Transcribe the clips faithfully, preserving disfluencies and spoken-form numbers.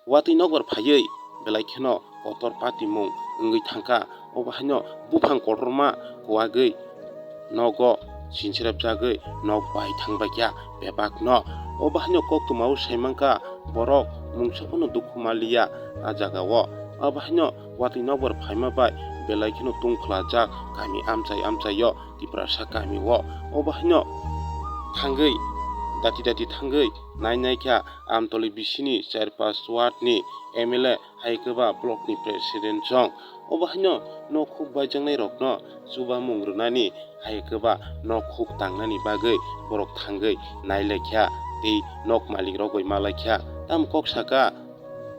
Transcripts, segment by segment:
Watwi nokbar phaiwi belai kheno kotor patimung wngwi thangkha. Obo haino buphang kotorma kuwagwi nogo sinchirapjagwi nok bai thangbaikha bebakno. Obo haino koktwmao saimankha borok mungsa phano dukhu manliya a jagao. Obo haino watwi nokbar phaima bai belai kheno tungkhlajak kami amchai amchaio Tiprasa kamio. Obo haino thangwi dati dati thangwi nai naikha Amtoli bisini char pas ward ni M L A hai khe ba block ni president song. Obo haino nok huk baijaknai rokno chubamung rwnani hai khe ba nok huk tangnani bagwi borok thangwi nai laikha tei nok malik rok bai ma laikha. Tamo kok saka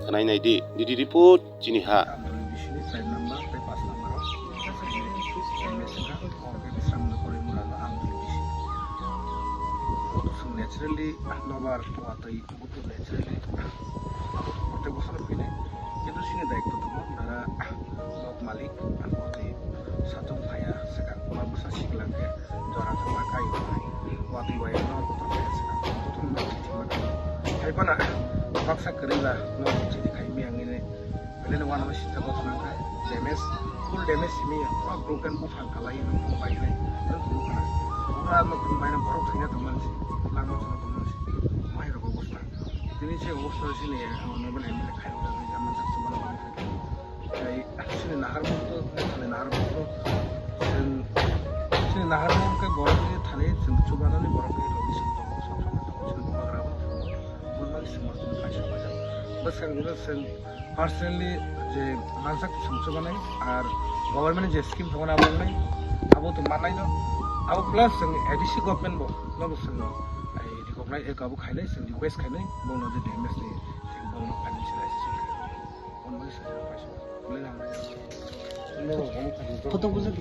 khwnai nai di, D D report chini ha. Amtoli bisini char number tei pas number o M S kha, o khe Bisramnagar Korimura no Amtoli bisi. Naturally, nobar watwi Butu naturally protek bosor phinai. Kintu chini daitto tongo, nara nok malik, watwi satung phaiya, swkang kola bwsa sikla khe jora thangma kai wngnai. Watwi bai nok kotor phaiya swkang kotor nok thwima kha. Hai phano baksa kwrwi ba nok chini khai miyang ini. Belai no uanama sijak o thangkha, damage, full damage simi, pura broken buphang kalai, nokphung bainai, nokphung kana. Pura nokphung bainai, borok thwina tongmani se, lama chwla tongmani se, mai rok obostha. Tini se obostha sini, ano nobo M L A khairok jagwi, jama jak chwla bagwi thangkha. Tai sini nahar mukto, sini nahar mukto, chwng, sini nahar mukto khe borok ni thani chwng chubanani borok ni logi song tongo, song song tongo, chwng bubagra bo tongo, bumani simo chwng kaisa kaisa. Bwskang jora chwng personally je mansak sumsubanai ar government je scheme thangmani abo wngnai, abo to mannaino, abo plus chwng A D C government bo nobo chwng ai recognize, abo khainai, chwng request khainai, bono je damage ni thik bono financial assistance khainai. Bono bagwi chwng kaisa belai hambai. Photo bujak.